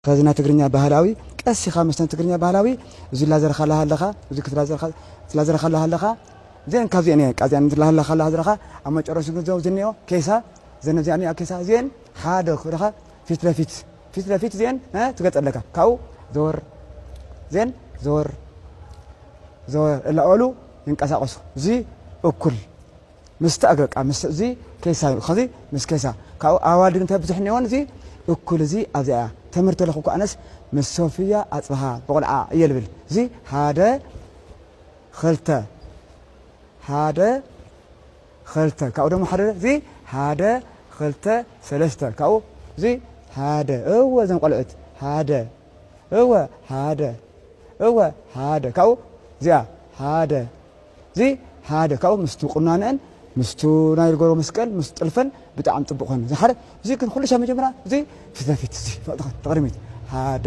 ከዚ ናይ ትግርኛ ባህላዊ ቀስ ኢኻ ምስቲ ናይ ትግርኛ ባህላዊ እዚ ላዘርካ ኣለኻ ኣለኻ፣ እዚ ክትላዘርካ ትላዘርካ ኣለኻ ኣለኻ፣ እዚአን ካብዚአን እየን። ቃዚያን ላሃለኻ ላሃዘርካ ኣብ መጨረሹ ግን ዘው ዝኒኦ ኬሳ፣ ዘነ እዚኣን እያ ኬሳ፣ እዚአን ሓደ ክደኻ ፊት ለፊት፣ ፊት ለፊት እዚአን፣ እ፣ ትገጸለካ። ካብኡ ዘወር፣ እዚአን ዘወር፣ ዘወር፣ እላኦሉ ይንቀሳቐሱ። እዚ እኩል ምስቲ ኣግበቃ፣ ምስ እዚ ኬሳ እዩ። ከዚ ምስ ኬሳ። ካብኡ ኣዋልድ እንተ ብዙሕ እኒኦን፣ እዚ እኩል፣ እዚ ኣብዚኣ እያ። ተምህር ተለኹ እኮ ኣነስ ምስ ሶፍያ ኣጽብሃ ብቆልዓ እየ ልብል። እዚ ሓደ፣ ኽልተ፣ ሓደ፣ ኽልተ። ካብኡ ደሞ ሓደ፣ እዚ ሓደ፣ ኽልተ፣ ሰለስተ። ካብኡ እዚ ሓደ። እወ፣ እዘን ቆልዑት ሓደ። እወ፣ ሓደ። እወ፣ ሓደ። ካብኡ እዚኣ ሓደ። እዚ ሓደ። ካብኡ ምስቱ ቁናንአን፣ ምስቱ ናይ ርጎሮ መስቀል፣ ምስቱ ጥልፈን ብጣዕሚ ጽቡቕ ኾነ። እዚ ሓደ፣ እዚ ግን ኩሉ ሰብ መጀመርያ፣ እዚ ፊት ለፊት፣ እዚ ተቕድሚት። ሓደ፣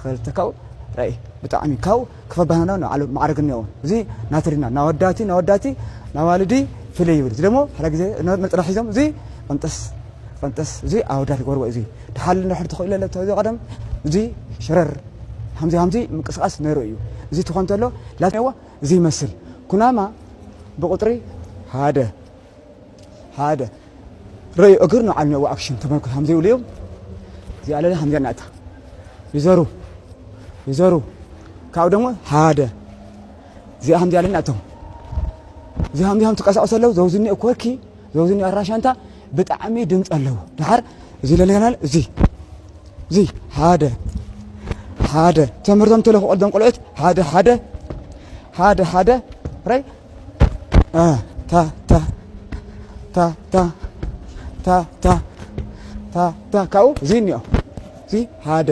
ኽልተ፣ ካብኡ ራእይ። ብጣዕሚ ካብኡ ክፈባህና ነው፣ ንዓሉ ማዕረግ እኒኦ። እዚ ናትሪና፣ ናወዳቲ፣ ናወዳቲ፣ ናዋልዲ ፍልይ ይብል። እዚ ደሞ ሓደ ግዜ ነ-፣ መጥረሕ ሒዞም፣ እዚ ቀንጠስ፣ ቀንጠስ፣ እዚ ኣወዳት ጎርቦ፣ እዚ ድሓል ንድሕር ተኽእሎ ለብቶ፣ እዚ ቀደም፣ እዚ ሽረር፣ ሃምዚ፣ ሃምዚ ምንቅስቃስ ነይሩ እዩ። እዚ ትኾን ተሎ፣ ላትኔዎ፣ እዚ ይመስል። ኩናማ ብቁጥሪ ሓደ፣ ሓደ። ረዩ እግር ንዓል ነው ኣክሽን ተመልኩ፣ ሃምዚ ይብሉ እዮም። እዚ ኣለለ ሃምዚ ናእታ። ይዘሩ፣ ይዘሩ። ካብኡ ደሞ ሓደ። እዚኣ ሃምዚ ኣለና እቶም። እዚ ሃምዚ ሃም ትንቀሳቀሱ ኣለዉ፣ ዘውዝኒ እኮ ወኪ፣ ዘውዝኒ ኣራሻንታ ብጣዕሚ ድምፂ ኣለዎ። ድሓር እዚ ለለናል፣ እዚ፣ እዚ ሓደ፣ ሓደ። ተምህርቶም ተለኹ ቀልዶም ቆልዑት፣ ሓደ፣ ሓደ፣ ሓደ፣ ሓደ። ረይ፣ አ፣ ታ፣ ታ፣ ታ፣ ታ፣ ታ፣ ታ፣ ታ፣ ታ። ካብኡ እዚ እኒኦ። እዚ ሓደ፣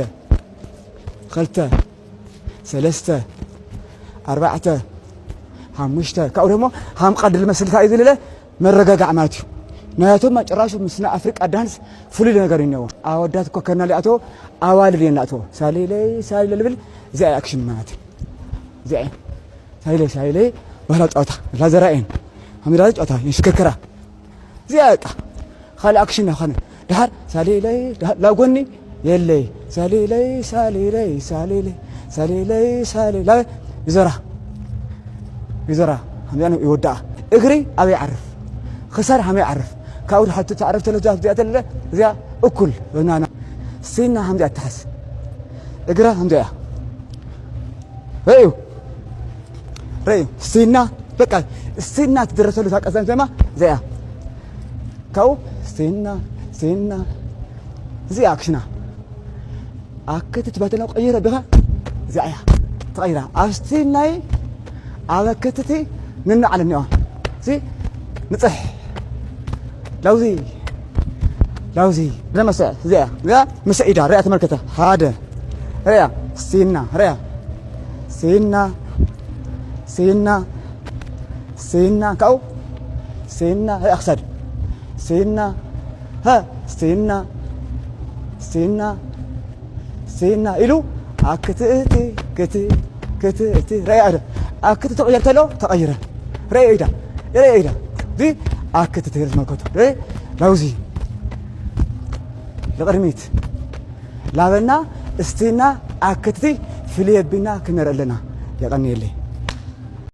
ኽልተ፣ ሰለስተ፣ ኣርባዕተ፣ ሓሙሽተ። ካብኡ ደሞ ሃም ቃድል መስልካ እዩ ዝልለ መረጋጋዕ ማለት እዩ። ናያቶም ጭራሹ ምስ ናይ ኣፍሪቃ ዳንስ ፍሉይ ነገር እዩ እኒኦ። ኣወዳት እኮ ከና ሊኣቶ ኣዋልድ እየን ላእቶ። ሳሊለይ፣ ሳሊለ ልብል እዚኣ ኣክሽን ማለት እዩ። እዚኣ እየን። ሳሊለይ፣ ሳሊለይ፣ ባህላዊ ጨዋታ፣ ላዘራ እየን። ሃምዳዊ ጨዋታ፣ ሽክርክራ። እዚኣ በቃ። ካልእ ኣክሽን ኣይኮነ። ድሓር ሳሊለይ፣ ድሓር ላብ ጎኒ የለይ። ሳሊለይ፣ ሳሊለይ፣ ሳሊለይ፣ ሳሊለይ፣ ሳሊለይ። ይዞራ። ይዞራ። ሃምዚኣ ነው ይወዳኣ። እግሪ ኣበይ ይዓርፍ? ክሳድ ሃመይ ይዓርፍ? ካብኡ ድሓር ትዓርፍ ተለ እዚኣ፣ እዚኣ ተለ፣ እዚኣ እኩል። ናና። ሲና ሃምዚኣ ትሓዝ። እግራ ሃምዚኣ እያ። ረእዩ። ረእዩ። ሲና፣ በቃ፣ ሲና ትደረሰሉ እታ ቀዛን ዜማ፣ እዚኣ እያ። ካብኡ፣ ሲና፣ ሲና፣ እዚኣ ኣክሽና። ኣክትት በተነው ቀይረ ቢኻ፣ እዚኣ እያ። ተቐይራ። ኣብ ሲናይ፣ ኣብ ኣክትቲ፣ ንናዓለ እኒኦ። እዚ፣ ንጽሕ። ለውዚ። ለውዚ። ዘመስዕ፣ እዚኣ፣ እዚኣ፣ ምስ ኢዳ፣ ሪኣ ተመልከተ። ሓደ። ሪኣ፣ ሲና፣ ሪኣ። ሲና፣ ሲና፣ ሲና፣ ካብኡ፣ ሲና፣ ሪኣ ክሳድ። ሲና፣ ሀ፣ ሲና፣ ሲና፣ ሲና፣ ኢሉ፣ ኣክትእቲ፣ ክቲ፣ ክትእቲ፣ ሪኣ፣ ኣደ። ኣክቲ ተቐየር ተሎ፣ ተቐይረ። ሪኣ ኢዳ፣ ሪኣ ኢዳ። እዚ፣ ኣክትቲ፣ ተመልከቱ። ሪኣ፣ ለውዚ። ንቕድሚት። ላበና እስቲና ኣክትቲ ፍልይ ኣቢና ክንርኢ ኣለና። የቐንየለይ።